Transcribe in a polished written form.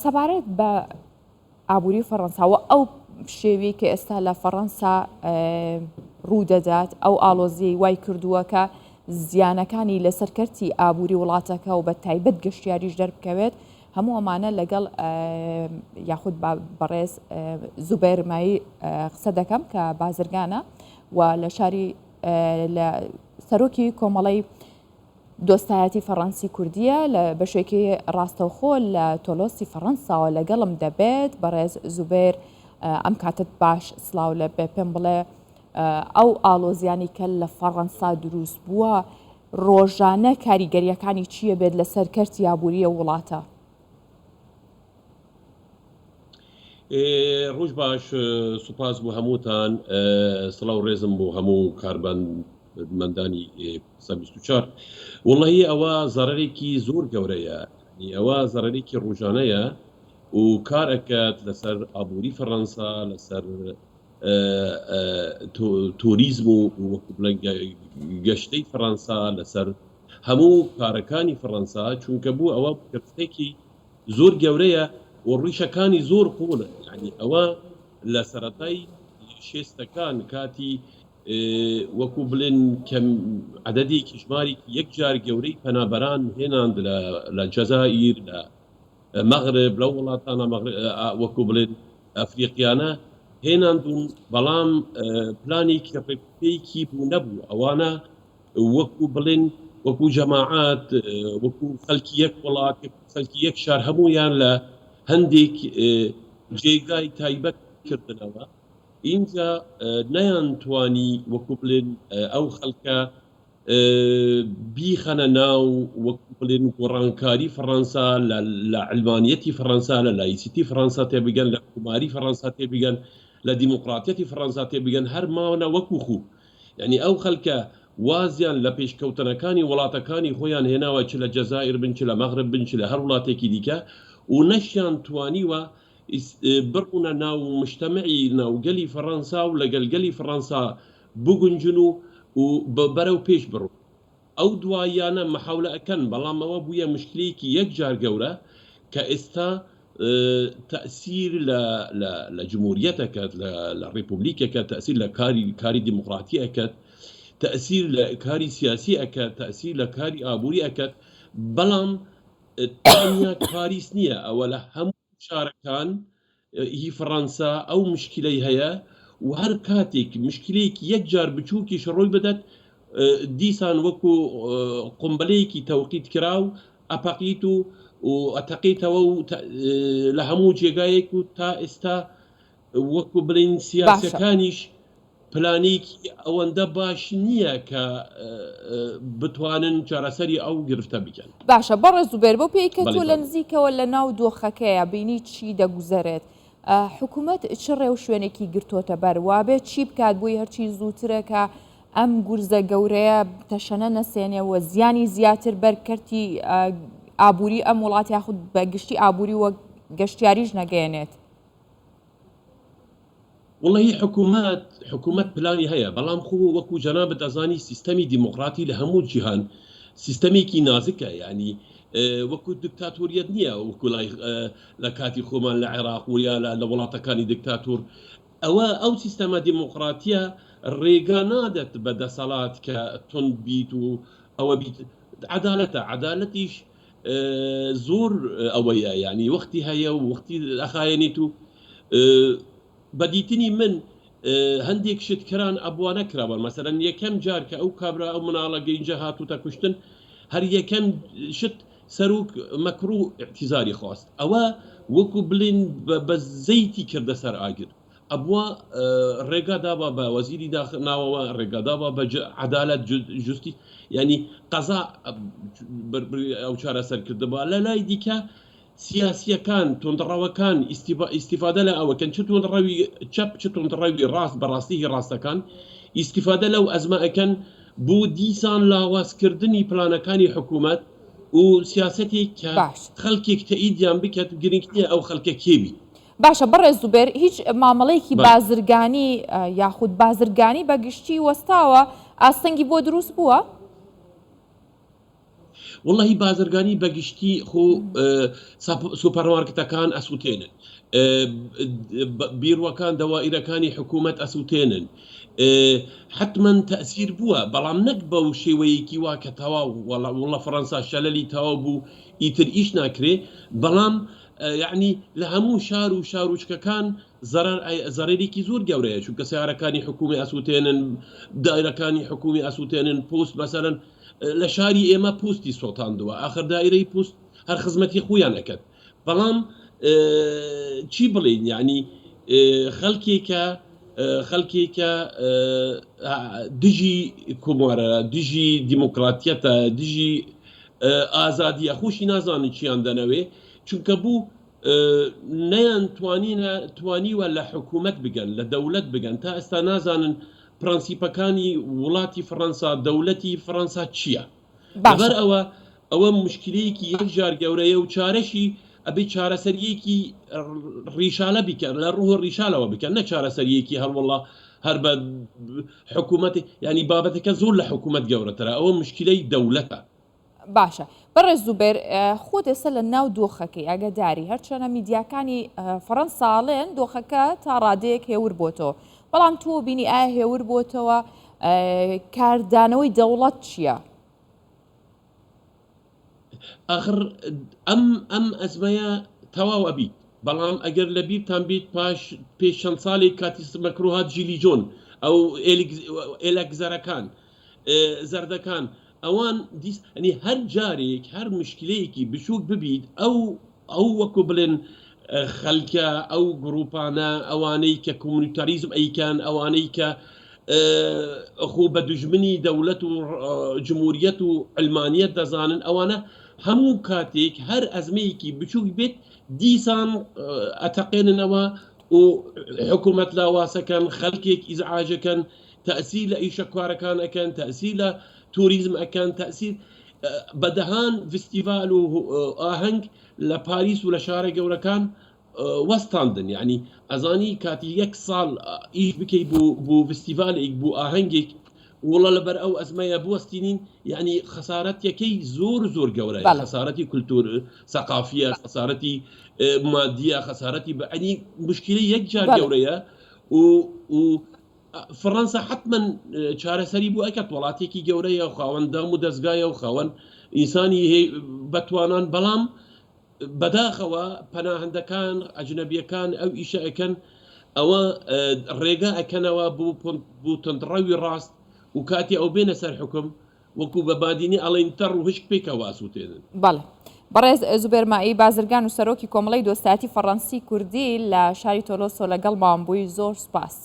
سەبارەت بە ئابووری فەڕەنسا و ئەو پشێویەی کە ئێستا لە فەڕەنسا ڕوودەدات، ئەو ئاڵۆزیەی وای کردووە کە زیانەکانی لەسەر کەرتی ئابووری وڵاتەکە و بە تایبەت گەشتیاریش دەربکەوێت، هەموو ئەمانە لەگەڵ یاخود بەڕێز زوبێر مایی قسە دەکەم کە بازرگانە و لە شاری لە سەرۆکی کۆمەڵەی دۆستایەتی فەڕەنسی کوردییە لە بەشێکی ڕاستەوخۆ لە تۆلۆسی فەڕەنساوە لەگەڵم دەبێت. بەڕێز زوبێر ئەم کاتت باش، سڵاو لە بێ. پێم بڵێ ئەو ئاڵۆزیانی کە لە فەڕەنسا دروست بووە ڕۆژانە کاریگەریەکانی چییە بێت لەسەر کەرتی ئابووریە وڵاتە؟ ڕوژ باش سوپاس بۆ هەمووتان سڵاو ڕێزم بۆ هەموو کارمەندانی کوردستان 24 وەڵی ئەوە زەرەرێکی زۆر گەورەیە ئەوە زەرەرێکی ڕۆژانەیە و کار ئەکات لەسەر ئابووری فەڕەنسا لەسەر تۆریزم و وەکو بڵێن گەشتەی فەڕەنسا لەسەر هەموو کارەکانی فەڕەنسا چونکە بوو ئەوە گرفتێکی زۆر گەورەیە و ڕیشەکانی زۆر قوڵن یعنی ئەوە لە سەرەتای شێستەکان کاتی وەکو بڵێن کەم عەدەدێکی ژمارێکی یەکجار گەورەی پەنابەران هێناند لە جەزائیر لە مەغرب لەو وڵاتانە وەکو بڵێن ئەفریقیانە هێناندون بەڵام پلانێکی ڕێکوپێکی بوو نەبوو ئەوانە وەکو بڵێن وەکو جەماعات وەکو خەلکی یەک وڵات خەلکی یەک شار هەموویان لە هەندێک جێگای تایبەت کردنەوە ئینجا نەیان توانی وەکو بڵێن ئەو خەلکە بیخەنە ناو وەکو بڵێن گۆڕانکاری فەڕەنسا لە علمانیەتی فەڕەنسا لە لایسیتی فەڕەنسا تێبگەن لە کۆماری فەڕەنسا تێبگەن لە دیموکراتیەتی فەڕەنسا تێبگەن هەر ماونە وەکو خوو یانی ئەو خەلکە وازیان لە پێشکەوتنەکانی وڵاتەکانی خۆیان هێناوە چ لە جەزائیر بن چ لە مەغرب بن چ لە هەر وڵاتێکی دیکە و نەشیان توانیوە بڕونە ناو مجتەمعی ناو گەلی فەڕەنسا و لەگەل گەلی فەڕەنسا بگونجن و و بەرەو پێش بڕون. ئەو دواییانە مەحاولە ئەکەن بەڵام ئەوە بوویە مشکلەیەکی یەکجار گەورە کە ئێستا تەئسیر لە لە لە جمهوریەت ئەکات لە لە ڕێپوبلیک ئەکات تەئسیر لە کاری کاری دیموقراتی ئەکات تەئسیر لە کاری سیاسی ئەکات تەئسیر لە کاری ئابووری ئەکات بەڵام تەنیا پاریس نییە ئەوە لە هەموو شارەکان هی فەڕەنسا ئەو مشکیلەی هەیە و هەر کاتێک مشکیلەیەکی یەکجار بچووکیش ڕووی بدات دیسان وەکو قومبەلەیەکی تەوقیت کراو ئەپەقیت و و ئەتەقیتەوە و لە هەموو جێگایەک و تا ئێستا وەکو بڵێین باشە. سیاسەکانیش پلانێکی ئەوەندە باش نییە کە بتوانن چارەسەری ئەو گرفتە بکەن. باشە بەڕێز زوبێر بەو پێی کە بەڵێ تۆ لە فەرموو. نزیکەوە لە ناو دۆخەکەیە بینی چی دەگوزەرێت حکومەت چ ڕێوشوێنێکی گرتۆتە بەر وابێت چی بکات بۆی هەرچی زووترە کە ئەم گورزە گەورەیە تەشەنە نەسێنێ و زیانی زیاتر بەر کەرتی ئابووری ئەم وڵات یاخود بە گشتی ئابووری وەک گەشتیاریش نەگەیەنێت؟ وەڵی حکومەت حکومەت پلانی هەیە بەڵام خو وەکو جەنابت ئەزانی سیستەمی دیموکراتی لە هەموو جیهان سیستەمێکی نازکە یعنی وەکو دکتاتۆریەت نییە وەکو لای لە کاتی خۆمان لە عێراق و یا لە وڵاتەکانی دکتاتۆر ئەوە ئەو سیستەمە دیموکراتیە ڕێگا نادەت بە دەسەڵات کە توند بیت و ئەوە بیت عەدالەتە عەدالەتیش زۆر ئەوەیە یعنی وەختی هەیە و وەختی ئەخایەنیت و بە دیتنی من هەندێک شت کران ئەبوا نەکرابان مەسەلەن یەکەم جار کە ئەو کابرا ئەو مناڵە گەینجە هاتوتە کوشتن هەر یەکەم شت سەرۆک مەکرو ئیعتیزاری خواست ئەوە وەکو بلین بە زەیتی کردە سەر ئاگر ئەبوا ڕێگا دابا بە وەزیری داخ ناوەوە ڕێگا دابا بە عەدالەت جوستی یعنی قەزا ئەو چارەسەر کردبا لە لای دیکە سیاسییەکان، توندڕەوەکان ئیستیفادە لە ئەوەکەن، چ توندڕەوی چەپ چ توندڕەوی ڕاست، بەڕاستی هی ڕاستەکان ئیستیفادە لەو ئەزمە ئەکەن بۆ دیسان لاوازکردنی پلانەکانی حکوومەت و سیاسەتێک کە باش. خەڵکێک تەئیدیان بکات و گرنگ نییە ئەو خەڵکە کێ بیت. باشە بەڕێز زوبێر هیچ مامەڵەیەکی بەڵێ. بازرگانی یاخود بازرگانی بە گشتی وەستاوە ئاستەنگی بۆ دروست بووە؟ وەڵاهی بازرگانی بە گشتی خۆ سوپەرمارکتەکان ئەسوتێنن، بیروەکان دەوائیرەکانی حکوومەت ئەسوتێنن، حەتمەن تەئسیر بووە، بەڵام نەک بەو شێوەیەکی وا کە تەواو وەڵا فەڕەنسا شەلەلی تەواو بوو ئیتر ئیش ناکرێ، بەڵام یەعنی لە هەموو شار و شاروچکەکان زەرەر زەرەرێکی زۆر گەورەیە چونکە سەیارەکانی حکوومی ئەسووتێنن، دایرەکانی حکوومی ئەسووتێنن، پۆست مەسەلەن لە شاری ئێمە پۆستی سۆتاندووە، ئاخر دایرەی پۆست هەر خزمەتی خۆیان ئەکەن، بەڵام چی بڵێین یانی خەلکێکە خەلکێکە دژی کۆمارە، دژی دیموکراتیەتە، دژی ئازادیە، خۆشی نازانن چیان دەنەوێ، چونکە بوو نەیان توانینە توانیوە لە حکوومەت بگەن، لە دەولەت بگەن، تا ئێستا نازانن پرەنسیپەکانی وڵاتی فڕەنسا، دەولەتی فڕەنسا چییە. باشە. لەبەر ئەوە ئەوە موشکیلەیەکی یەکجار گەورەیە و چارەشی ئەبێ چارەسەرییەکی ڕیشالە بیکەن، لە ڕووه ڕیشالەوە بکەن، نەک چارەسەرییەکی هەر وەڵا هەر بە حکوومەت، یانی بابەتەکە زۆر لە حکوومەت گەورەترە، ئەوە موشکیلەی دەولەتە. باشە بەڕێز زوبێر خۆت ئێستا لە ناو دۆخەکەی ئاگاداری هەرچەنە میدیاکانی فەڕەنسا ئەڵێن دۆخەکە تا ڕادەیەک هێور بۆتەوە بەڵام تۆ بینی ئایا هێور بۆتەوە کاردانەوەی دەوڵەت چییە؟ ئاخر ئەم ئەم ئەزمەیە تەواو ئەبیت بەڵام ئەگەر لە بیرتان بیت پاش پێش چەند ساڵێک کاتی مەکرۆ هات ژیلی جۆن ئەو ئێلەگزەرەکان زەردەکان ئەوان دیس ئەنی هەر جارێک هەر مشکلەیەکی بچووک ببیت ئەو ئەو وەکو بڵێن خەلکە ئەو گروپانە ئەوانەی کە کۆمونیتاریزم ئەیکەن ئەوانەی کە خۆ بە دوژمنی دەولەت و جمهوریەت و علمانیەت دەزانن ئەوانە هەموو کاتێک هەر ئەزمەیەکی بچووک بێت دیسان ئەتەقێننەوە و حکوومەت لاواسەکەن خەلکێک ئیزعاجەکەن تەئسیر لە ئیشە کارەکان ئەکەن، تەئسیر لە توریزم ئەکەن، تەئسیر بە دەهان ڤستیڤال و ئاهەنگ لە پاریس و لە شارە گەورەکان وەستاندن. یەعنی ئەزانی کاتی یەک ساڵ ئیش بکەی بۆ بۆ ڤستیڤالێک بۆ ئاهەنگێک وڵە لەبەر ئەو ئەزمەیە بوەستینین یەعنی خەسارەتەکەی زۆر زۆر گەورەیە، بەڵێ. خەسارەتی کولتور سەقافیە، خەسارەتی مادیە، خەسارەتی بە ئەنی مشکلەی یەکجار بەڵێ. گەورەیە و و فڕەنسا حەتمەن چارەسەری بۆ ئەکات، وڵاتێکی گەورەیە و خاوەن دام و دەزگایە و خاوەن ئینسانی بەتوانان، بەڵام بەداخەوە پەناهەندەکان ئەجنەبیەکان ئەو ئیشە ئەکەن ئەوە ڕێگا ئەکەنەوە بۆ توندڕەوی ڕاست و کاتی ئەو بێنە سەر حوکم وەکو بە بادینی ئەڵێن تەڕ و هشک پێکەوە ئەسوتێنن. بەڵێ. بەڕێز زوبێر مائی، بازرگان و سەرۆکی کۆمەڵەی دۆستایەتی فەڕەنسی کوردی لە شاری تۆلۆسۆ لەگەڵمان بووی، زۆر سوپاس.